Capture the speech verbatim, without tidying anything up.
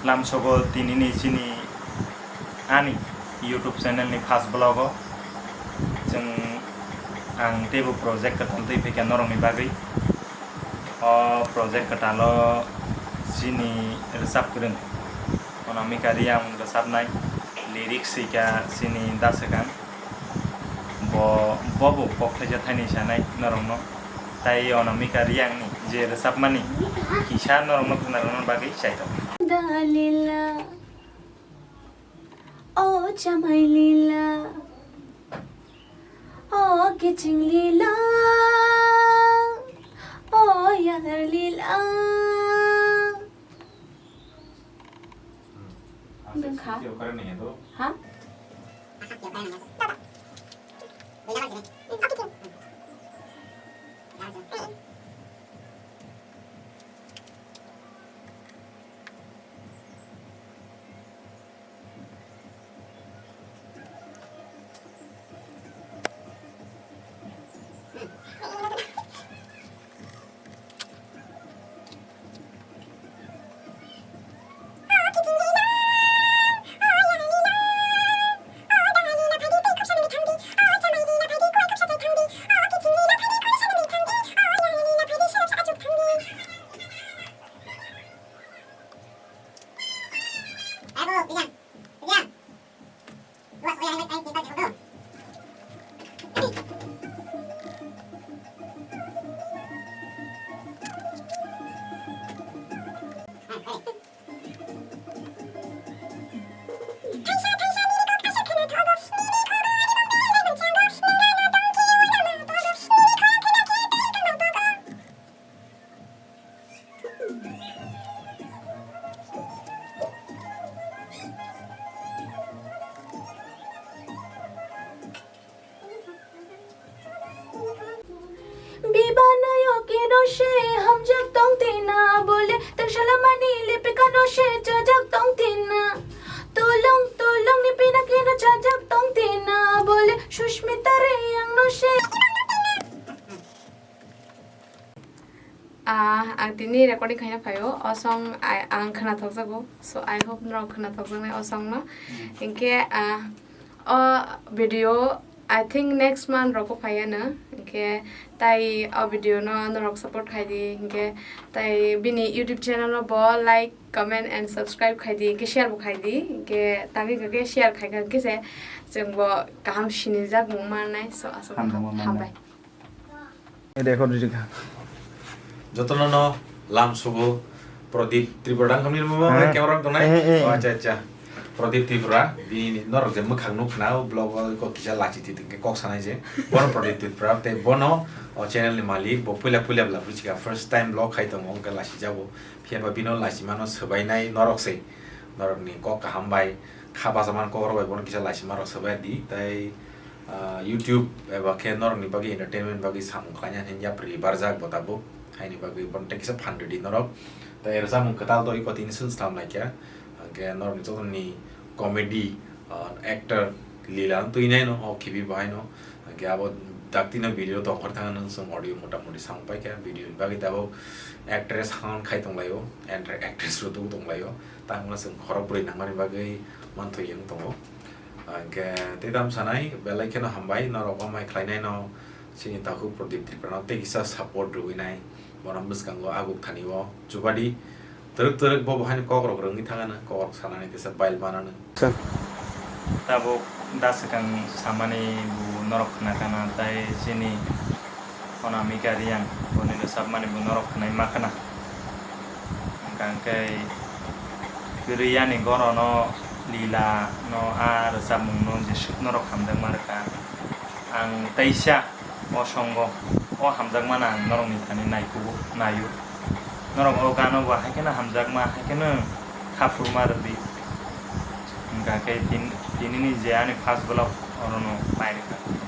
Lamsogo tinini chini ani YouTube channel ni first vlog o chwng ang teibo project kwtal twi phaikha norokni bagwi. O project kwtalo chini rwchap kwrwng Anamika Reang rwchapnai lyrics swikha chini Daswkang. Bo, bobo kok thaisa thaini sanai norokno. Tai Anamika Reangni je rwchapmani kisa norokno khwnarwna bagwi chaitok. Dalila, o chamai lila, o kiching lila, o yar lila. Dwngkha. Ha? Bibana yokino se hamjak tong tina bole, tengsalamani lipikano se chajak tong tina. Tulung tulung ni pinakino chajak tong tina bole, Sushmita Reang no se. Ah, ang tini recording khaina phaio, o song ai, ang khwnathokjago. So, I hope norok khwnathokjaknai o song no. Hmm. Hinkhe, ah, o video, I think next month rokbo phaiya no. Hinkhe, tai o video no norok support khai di. Hinkhe, tai bini YouTube channel no bo like, comment and subscribe khai di. Hinkhe, share bo khai di. Hinkhe, tangwi hinkhe share khai kha hinkhe se chwng bo kaham sinijak mung mannai. So, aswk hambai. Record rikha. Jotono no lam sugo Pradip Tripura dang khamni mo ma camera rang tongnai. Eh, eh. Oh, acha, acha. Pradip Tripura bini norok je mwkhang nuk khna o vlog o ko kisa lachi ti tingke kok sanai je. Bono Pradip Tripura te bono o channel ni malik bo puila puila bla buchika first time vlog khai tongo ongka lachi jago. Phiya ba bino lachi mano swbai nai norok se. Norok ni kok kaham bai kha bacha man kok rok bai bono kisa lachi mano swbai di tai ah, YouTube eba khe norokni bagwi entertainment bagwi samung khlaina hwnwi yapri barjak bo tabuk. Haini bagwi bono tei kisa phan rwdi norok. Tei rwchapmung kwtal to iko tini swng slam laikha. Hwnkhe norokni jotono ni comedy, ah, actor Lila no twi naino o khibi bo haino. Hwnkhe abo daktino video tongkhor thang nung chwng audio mota moti samung paikha. Video ni bagwi tabuk actress han khai tonglaio, actress rw tong tonglaio. Tangmano chwng khorok bwrwi nangmani bagwi manthwi wng tongo. Hwnkhe tei tamo sanai, belai kheno hambai norok o mai khlainaino, chini takhuk Pradip Tripura no tei kisa support rwinai, bono bwskango aguk thani o chubadi twrwk twrwk bo bo haino kok rok rwngwi thangano, kok rok sanani kisa bail manano. Tabuk da swkang samani bo norok khna kana, tai chini Anamika Reang boni rwchapmani bo norok khwnai ma khna. Hwnkha hwnkhe kwrwi yani gorono Lila no a rwchapmung no jeswk norok hamjakma rwkha. Ang teisa o songo o hamjakmano ang norokni thani naikugo, naio. Norok o gano bo hai kheno hamjakma, hai kheno khaphurma rwdi. Hwnkha khe tin-, tinini je ani first vlog orono nai rwkha.